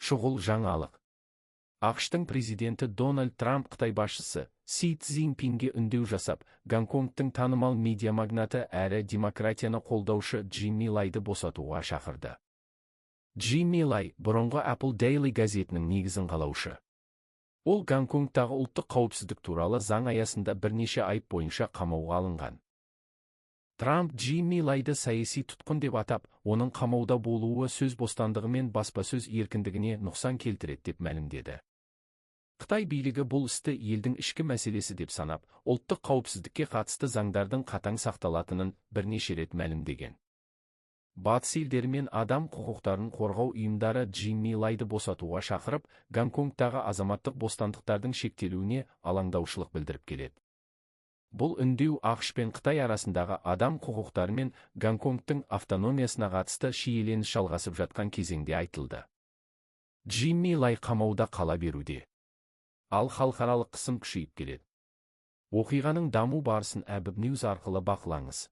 Шұғыл жаңалық. АҚШ-тың президенті Дональд Трамп Қытай басшысы Си Цзиньпинге үндеу жасап, Гонконгтың танымал медиамагнаты әрі демократияны қолдаушы Джимми Лайды босатуға шақырды. Джимми Лай бұрынғы Apple Daily газетінің негізін қалаушы. Ол Гонконгтағы ұлттық қауіпсіздік туралы заң аясында бірнеше айып бойынша қамауға алынған. Трамп Джимми Лайды саяси тұтқын деп атап, оның қамауда болуы сөз бостандығы мен баспасөз еркіндігіне нұқсан келтіреді деп мәлімдеді. Қытай билігі бұл істі елдің ішкі мәселесі деп санап, ұлттық қауіпсіздікке қатысты заңдардың қатаң сақталатынын бірнеше рет мәлімдеген. Батыс елдері мен адам құқықтарын қорғау ұйымдары Джимми Лайды босатуға шақырып, Гонконгтағы азаматтық бостандықтардың шектелуіне алаңдаушылық білдіріп келеді. Бұл үндеу АҚШ пен Қытай арасындағы адам құқықтары мен Гонконгтың автономиясына қатысты шиеленіс жалғасып жатқан кезеңде айтылды. Джимми Лай қамауда қала беруде. Ал халықаралық қысым күшейіп келеді. Оқиғаның даму барысын Әбіб News арқылы бақылаңыз.